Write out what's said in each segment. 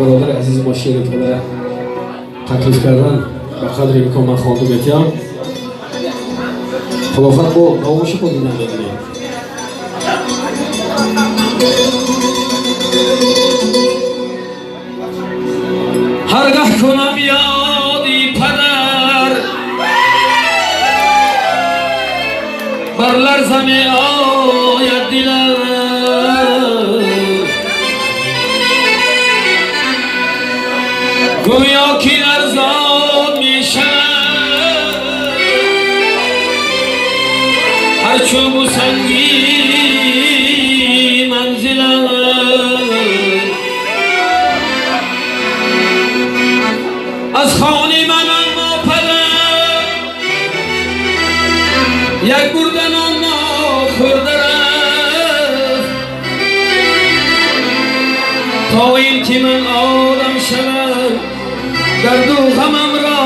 Бародари азизи мо шеъри падара таклиф кардан, ба қадри имкон ман хонда метиҳам. Хулофат бо давомаши худ дидан мебинем. Ҳаргаҳ кунам ёди падар, бар ларза меояд дилам. Гӯё ки ларзон мешавад ҳар чӯбу санги манзилам. Аз хони ман аммо падар як бурда нон нохӯрда рафт, то ин ки ман одам шавам дарду ғамам ро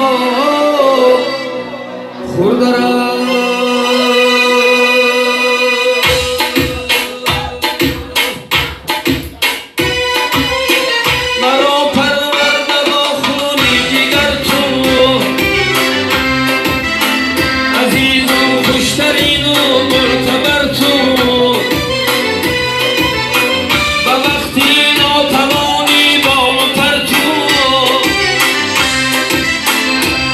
хӯрда рафт. Маро парварда бо хуни ҷигар ту, азизу хуштарину мӯътабар ту. Ба вақти нотавонӣ болу пар ту,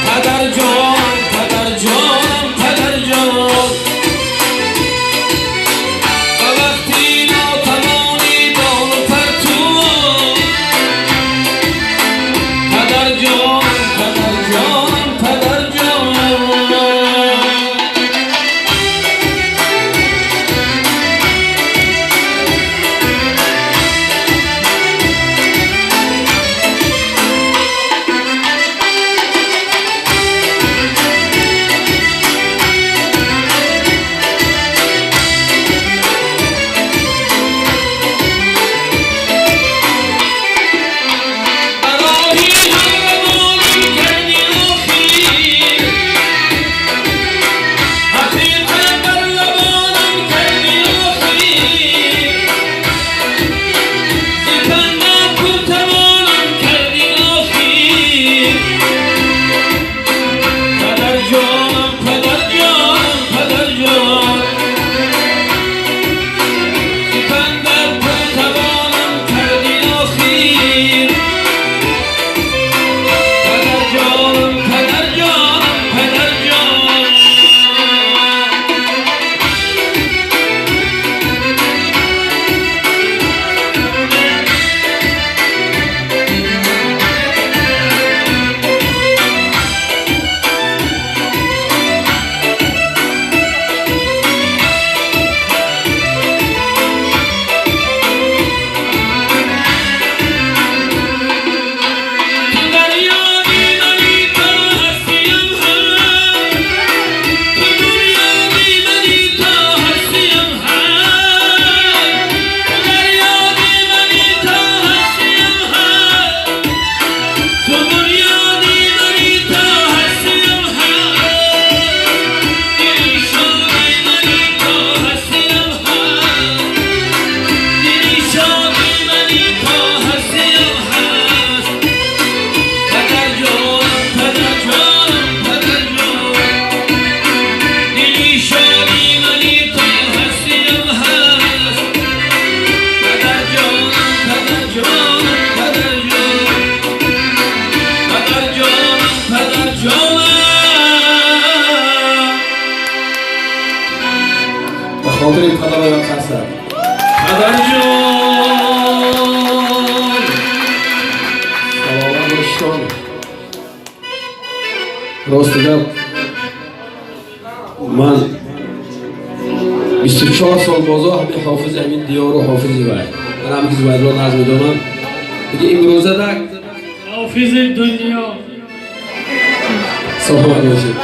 падарҷон, падарҷонам, падарҷон. Ба вақти нотавонӣ болу пар ту, падарҷон, падарҷонам, падарҷон. Барои ҳамравонам кардӣ охир, ҳақиқат бар лабонам кардӣ охир. Зи панда пуртавонам кардӣ охир, падарҷонам, падарҷонам, падарҷон. Зи панда пуртавонам кардӣ охир, падарҷонам, падарҷонам, падарҷон. Ту дарёи мани то ҳастиям ҳаст, ту дунёи мани то ҳастиям ҳаст, ту дарёи мани то ҳастиям ҳаст, ту бунёди мани то ҳастиям ҳаст. Дили шоди мани то ҳастиям ҳаст, дили шоди мани то ҳастиям ҳаст. Падарҷонам, падарҷонам, падарҷон. Дили шоди мани то ҳастиям ҳаст. Падарҷонам, падарҷонам, падарҷон. Падарҷонам, падарҷонам. Ба хотири падароям хастам. Падарҷон. Саломат бошитон. Рости гап, ман 24 сол бозо ҳамин ҳофизи ҳамин диёру ҳофизи вай. Ман ҳамин Зубайдулло наз медонам. Диги имрӯза дак ҳофизи дунё. Саломат бошед.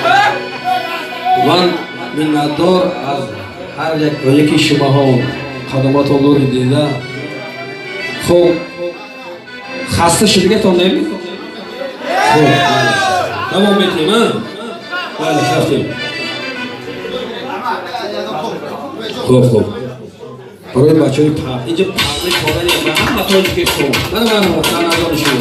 Ман миннатдор аз ҳар як яки шумоҳо, қадаматон нури дида. Хуб, хаста шудагатон неми? Хуб, давом метиҳем, а? Бале, рафтем. Хуб, хуб. Барои бачаҳои инҷа парда кора нест, ҳама тоҷикистон. Мана, мана, мана, санадони шумо.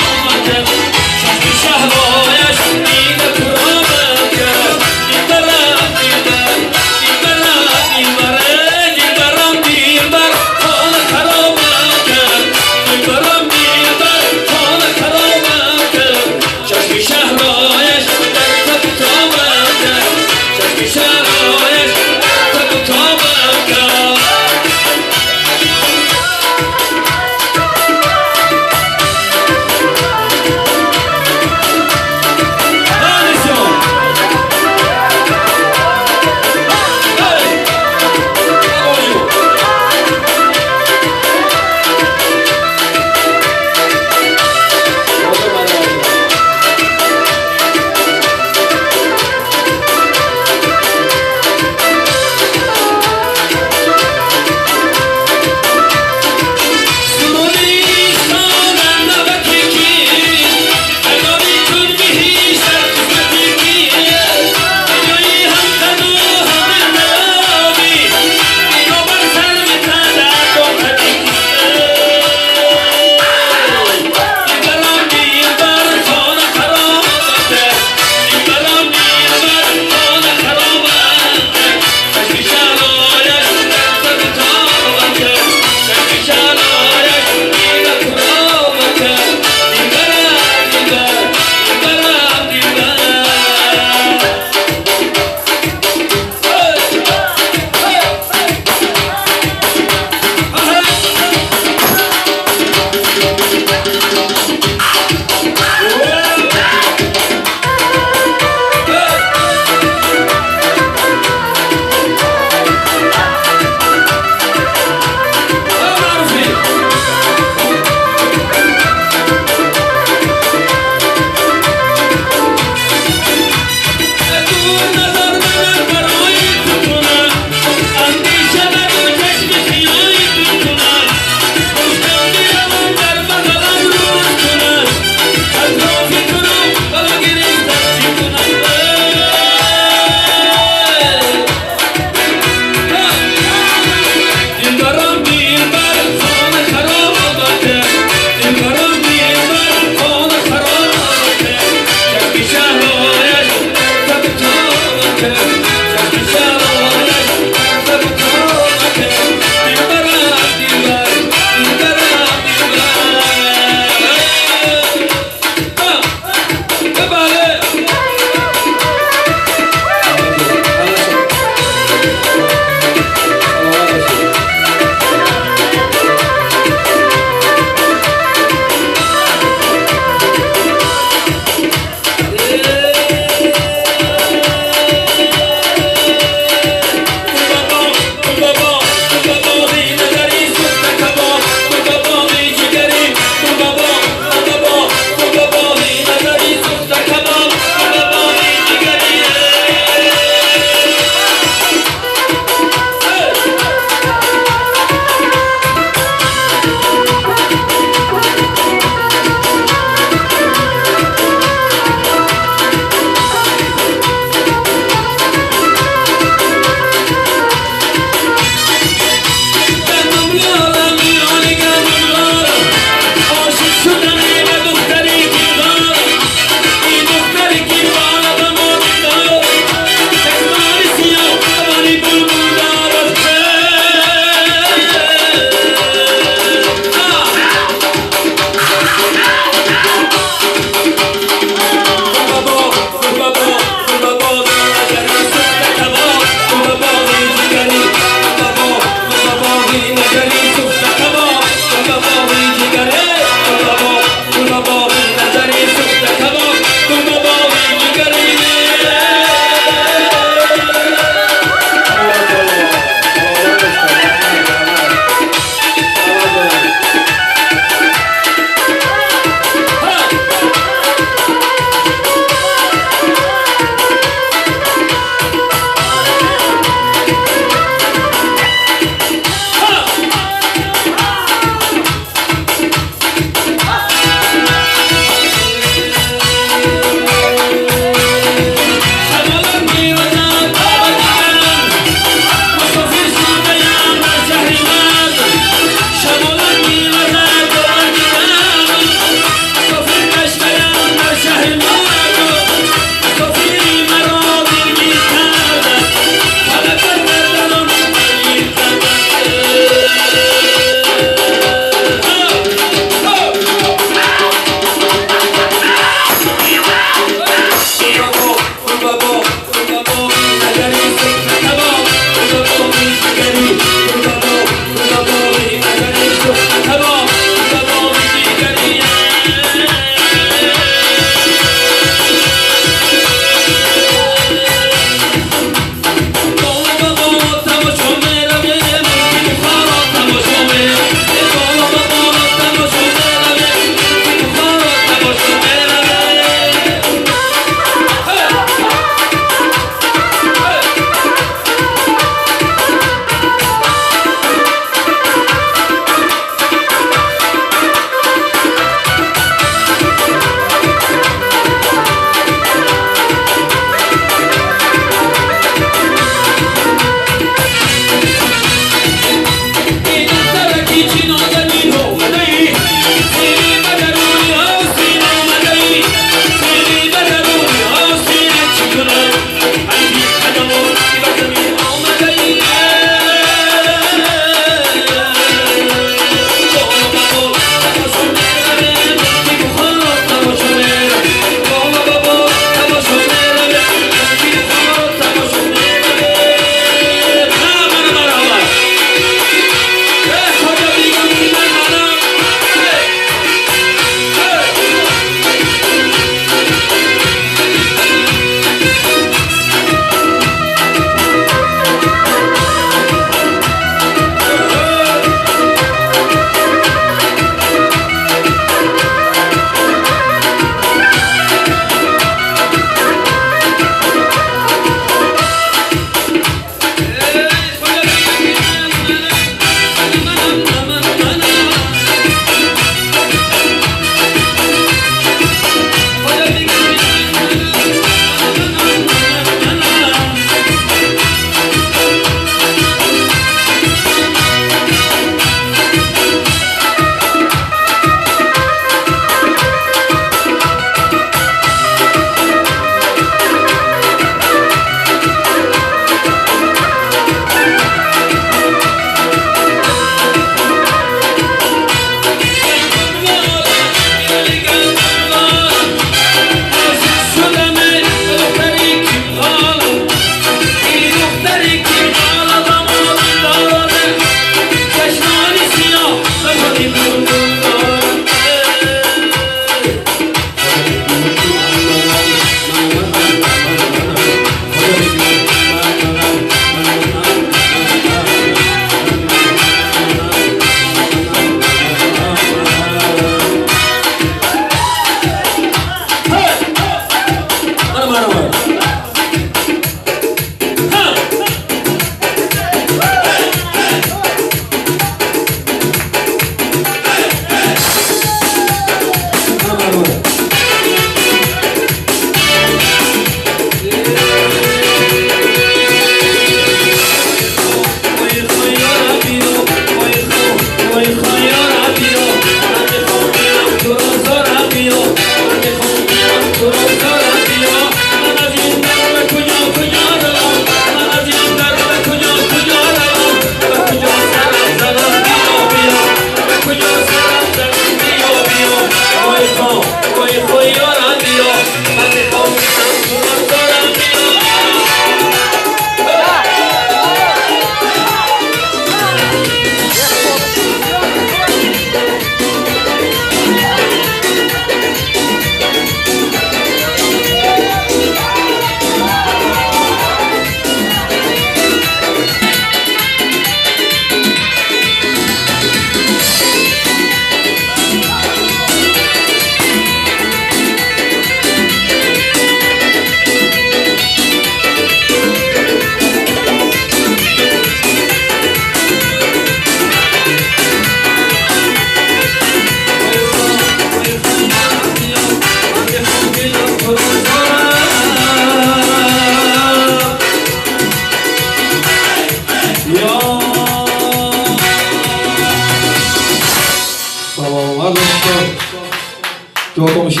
Ҷотон.